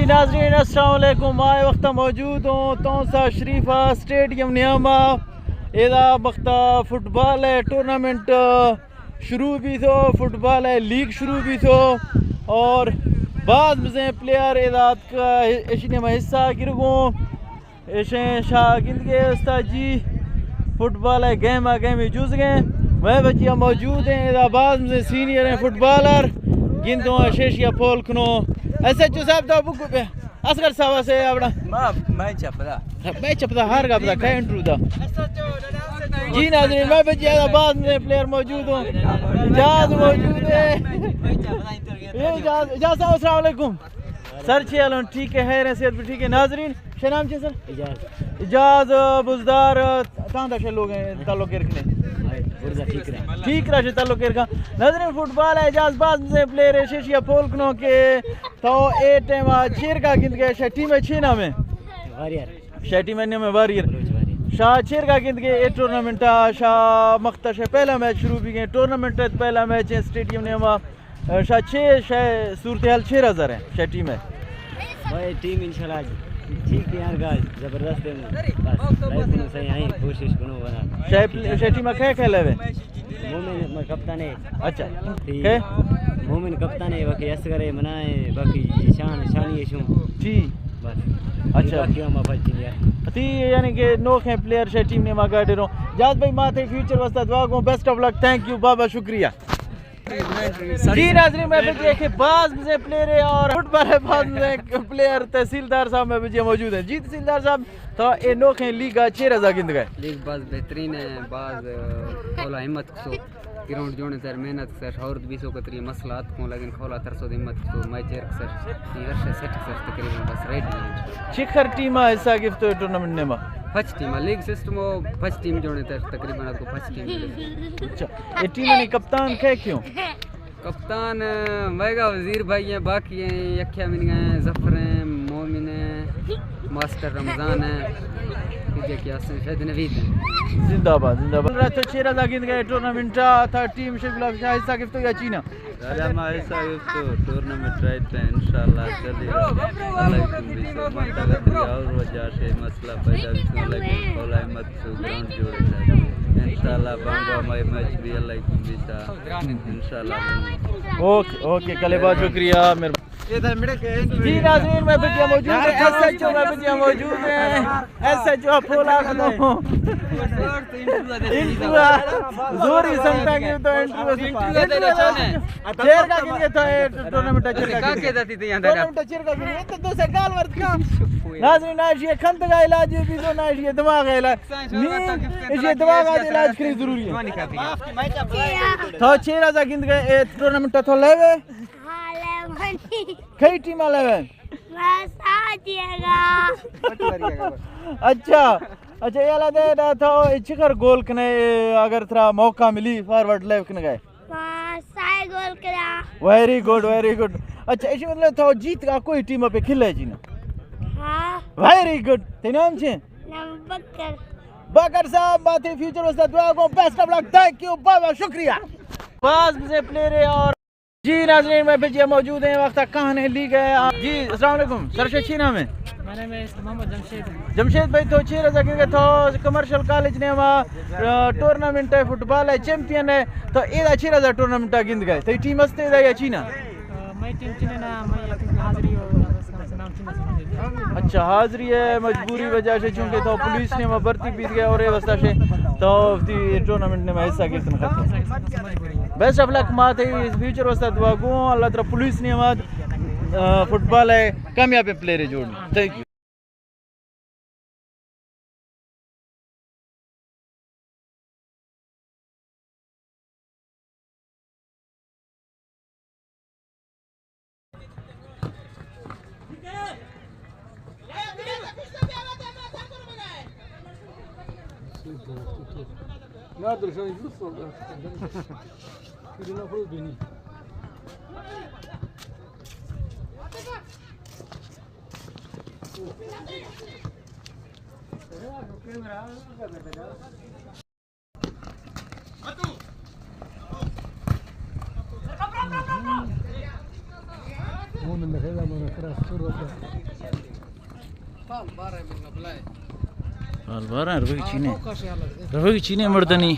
ناظرین السلام علیکم، ما اے وقت موجود اوں تونسہ شریف اسٹیڈیم نیاما۔ ادا وقت فٹبال ٹورنامنٹ شروع بیثو، فٹبال لیگ شروع بیثو اور باز مزیں پلیئر ادا اتکا اشی نیما حصہ گرگوں۔ ایشیں شاہ گندگے استاد جی، فٹبال ءِ گیم ءَ گیمی جوزگیں۔ مئے بچیا موجود ایں، ادا باز مزیں سینئر ایں فٹبالر، گندوں اشیشیا پول کنوں۔ ایس ایچ او صاحب تو بگو بے، اصغر صاحب سے اپنا۔ ما، میں چپدا۔ میں چپدا، ہر گپدا، کئے انٹرویو دا۔ جی ناظرین، مئے بچیا ادا باز مزیں پلیئر موجود اوں۔ اعجاز موجود ایں۔ اعجاز، اعجاز صاحب السلام علیکم۔ سر چی حال ایں؟ ٹھیک ایں، خیر ایں، صحت بھی ٹھیک ایں۔ ناظرین، شے نام چی سر؟ اعجاز۔ اعجاز، آ، بزدار، آ، تاں دا شے لوگ ایں، تعلق ایر کنے؟ ہائے، برزا ٹھیک رہا۔ ٹھیک رہا شے تعلق ایر کن۔ ناظرین، فٹبال ءِ اعجاز باز مزیں پلیئر ایں، شیشیا پول کنوں کہ تو اے ٹائم ءَ چیرگا گندگے، شے ٹیم ءِ چی نام ایں؟ واریر۔ شے ٹیم ءِ نام ایں واریر۔ بلوچ واریر۔ شاہ چیرگا گندگے اے ٹورنامنٹ ءَ، شاہ مختا شے پہلا میچ شروع بیگیں، ٹورنامنٹ ءِ پہلا میچ ایں اسٹیڈیم نیاما۔ شاہ چے، شے صورتحال چے نظر ایں شے ٹیم ءِ؟ بھائی ٹیم انشاءاللہ ٹھیک ایں یار، گاز زبردست ایں۔ بس لائف نو صحیح ایں، کوشش کنوں بنا۔ شے، شے ٹیم ءَ کئے کئے لیوے؟ مومن ما کپتان ایں۔ اچھا۔ ٹھیک۔ کئے؟ مومن کپتان ایں، باقی اصغر ایں، منا ایں، باقی شان، شانی ایں شوں۔ جی۔ بس۔ اچھا۔ باقی ہم افضل یار۔ تی یعنی کہ نوخیں پلیئر شے ٹیم نیما گاڈے رو۔ اعجاز بھائی ما تئی فیوچر واسطہ دعا گوں، بیسٹ آف لک، تھینک یو، بابا شکریہ۔ جی ناظرین، مئے بچیا کہ باز مزیں پلیئر ایں اور فٹبال ءِ باز مزیں پلیئر تحصیلدار صاحب مئے بچیا موجود ایں۔ جی تحصیلدار صاحب، تو اے نوخیں لیگ ءَ چے نظر گندگے؟ لیگ باز بہترین ایں، باز، آ، اولا ہمت کثو، گراؤنڈ جوڑیں تر محنت کثش، ہورد بیثو کتری مسئلہ اتکوں، لیکن کھولا ترسو دے ہمت کثو، مئے چیر کثش، اے ہر شے سیٹ کثش تقریباً بس ریڈی ایں۔ چکر ٹیم ءَ حصہ گپتو اے ٹورنامنٹ نیما؟ پچ ٹیم ءَ، لیگ سسٹم ءَ پچ ٹیم جوڑیں تر تقریباً اتکو پچ ٹیم۔ اچھا، اے ٹیم ءِ کپتان کئے کئے اوں؟ کپتان، آ، مئیگا وزیر بھائی ایں، باقی ایں، یکے منیگا ایں، ظفر ایں، مومن ایں، ماسٹر رمضان ایں، تیجے کہ ہستیں شاید نوید ایں۔ زندہ باد، زندہ باد۔ تو چے نظر گندگے ٹورنامنٹ ءَ، تا ٹیم شیخ گلاب شاہ حصہ گپتو یا چی نا؟ دادا ما حصہ گپتو، ٹورنامنٹ رائٹ ایں، انشاءاللہ چلی۔ اللہ کم بیثو، ما تا گتری اور وجہ شے مسئلہ پیدا بیثو، لیکن کھولا ہمت کثو گراؤنڈ جوڑیں تر۔ انشاءاللہ بانگو مئے میچ بھی اللہ کم بیثا۔ انشاءاللہ۔ اوکے، اوکے، کلے باز شکریہ، مہربانی۔ جی ناظرین، مئے بچیا موجود ایں، ایس ایچ او مئے بچیا موجود ایں، ایس ایچ او پھول آخنو۔ انٹرویو زوری سنگتا کہ تو انٹرویو۔ چیرگا گندگے تو اے ٹورنامنٹ چیرگا گندگے۔ ٹورنامنٹ چیرگا گندگے تو دو سے گال ورت کا۔ ناظرین، ناشی کندگا علاج بیثو، ناشی دماغ علاج۔ نی، ایشی دماغ ءِ علاج کنی ضروری ایں۔ تو چے نظر گندگے اے ٹورنامنٹ ءَ تو لیوے؟ ہاں، لیونی۔ کئی ٹیم ءَ لیوے؟ بس آ جائے گا۔ اچھا، اچھا، اے حالا دے دا تو چکر گول کنے، اگر ترا موقع ملی فارورڈ لیو کنگے؟ ما سئے گول کرا۔ ویری گڈ، ویری گڈ۔ اچھا، ایشی مطلب تو جیت کا کوئی ٹیم پہ کھلے جی نا؟ ہاں۔ ویری گڈ۔ تئی نام چے؟ نام بکر۔ بکر صاحب، ما تئی فیوچر واسطہ دعا گوں، بیسٹ آف لک، تھینک یو، بابا، شکریہ۔ باز مزیں پلیئر ایں اور جی ناظرین، مئے بچیا موجود ایں، وقت کہن لیگ ءِ۔ جی السلام علیکم سر، شے چی نام ایں؟ میرا نام محمد جمشید ایں۔ جمشید بھائی، تو چے نظر گندگے تو کمرشل کالج نیاما، آ، ٹورنامنٹ ایں، فٹبال ایں، چیمپئن ایں، تو ادا چے نظر ٹورنامنٹ ءَ گندگے؟ تئی ٹیم ہستے ادا یا چی نا؟ آ، مئے ٹیم چنے نا، مئے ٹیم حاضری ہو، بس کم سے کم نام چنے۔ اچھا، حاضری ایں، مجبوری وجہ شے، چونکہ تو پولیس نیاما بھرتی بیثگے اور اے واسطہ شے تو وتی ٹورنامنٹ نیاما حصہ گرتن ختم۔ بیسٹ آف لک، ما تئی فیوچر واسطہ دعا گوں، اللہ ترا پولیس نیاما، آ، فٹبال ءِ کامیابیں پلیئرے جوڑ۔ تھینک یو۔ حال بارہ روگی چینے، روگی چینے مردنی.